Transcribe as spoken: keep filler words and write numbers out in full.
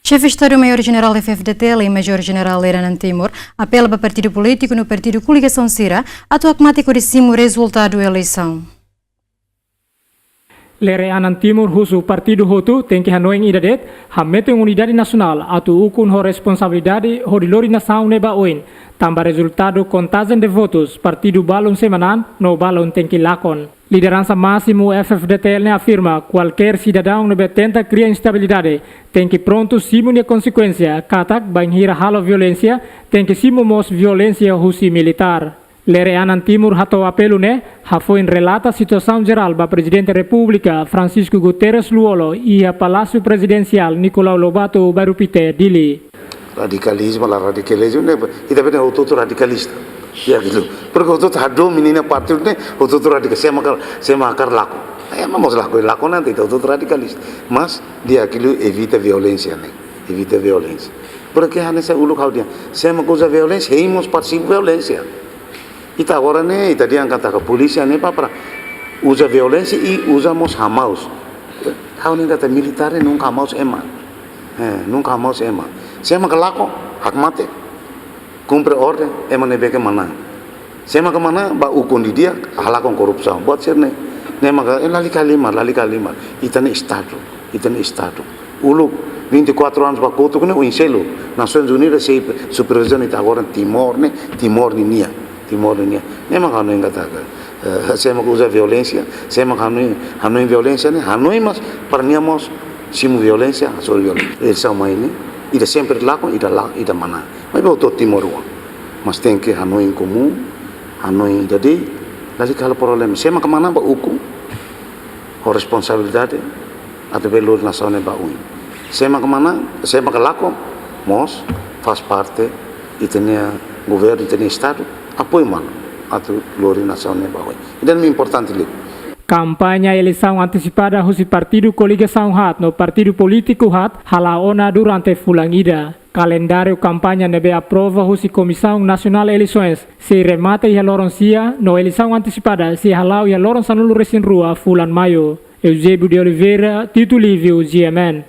Xefe Estadu Maiór Jenerál F-FDTL, Majór Jenerál Lere Anan Timur, apela ba partidu polítiku no partidu koligasaun sira atu hakmatek hodi simu rezultadu eleisaun. Lere Anan Timur husu partidu hotu tenke hanoin ida de'it, hametin unidade nasionál atu ukun ho responsabilidade hodi lori nasaun ne'e ba oin, tanba rezultadu kontajen de votus partidu balun sei manán no balun tenke lakon. Lideransa másimu F-FDTL ne'e afirma kualkér sidadaun ne'ebé tenta kria instabilidade tenke prontu simu nia konsekuénsia, katak bainhira halo violénsia tenke simu mós violénsia husi militár. Lere Anan Timur hato'o apelu ne'e hafoin relata situasaun jerál ba Prezidente Repúblika Francisco Guterres Lú-Olo iha Palásiu Prezidensiál Nicolau Lobato, Bairru Pité, Dili. Radikalizmu, la radikalizmu ne'e, ita bene hotu-hotu radikalista. Ya gitu. Porke hotu-hotu hadomi nia partidu ne'e, hotu-hotu radikal. Sé mak, sé mak hakarak lakon. Ema mós lakon, lakon ona, ita hotu-hotu radikalista. Mas di'ak liu evita violénsia ne'e. Evita violénsia. Porke hanesan uluk ha'u dehan, sé mak uza violénsia, hein mós partisipa violénsia. Ita agora ne'e, ita dehan katak polísia ne'e para uza violénsia i uza mós hamaus. Ha'u hanoin katak militár ne'e nunka hamaus ema. Eh, nunka hamaus ema. Sé mak lakon, hakmatek, kumpre orden, ema ne'ebé ke manán. Sé mak manán, bá ukun didi'ak, halakon korrupsaun. Buat sira-ne'e, ne'e maka, eh, lalika halimar, lalika halimar. Ita-nia Estadu, ita-nia Estadu. Uluk, vinte e quatro anos ba kotuk ne'e, oinsá liu Nasoins Unidas sei superviziona ita agora Timor ne'e, Timor ninian, Timor ninian. Ne'e mak hanoin katak, eh, sé mak uza violénsia, sé mak hanoin, hanoin violénsia ne'e, hanoin mas, para nia mós simu violénsia, hasoru violénsia. Eleisaun mai ne'e, ida sempre lakon, ida la, ida manán. Maibé hotu-hotu timoroan. Mas tenke hanoin komún, hanoin ida de'it, lalika halo problema. Sé mak manán bá ukun, ho responsabilidade, atu bele lori nasaun ne'e ba oin. Sé mak manán, sé mak lakon, mós faz parte, ita-nia governu, ita-nia Estadu, apoiu malu, atu lori nasaun ne'e ba oin. Ida-ne'e importante liu. Kampaña eleisaun antesipada husi partidu koligasaun haat no partidu polítiku haat hala'o ona durante fulan ida. Kalendáriu kampaña ne'ebé aprova husi Komisaun Nasionál Eleisoens sei remata iha loron sia no eleisaun antesipada sei hala'o iha loron sanulu-resin-rua fulan Maiu. Eusébio de Oliveira, Tito Livio, G M N.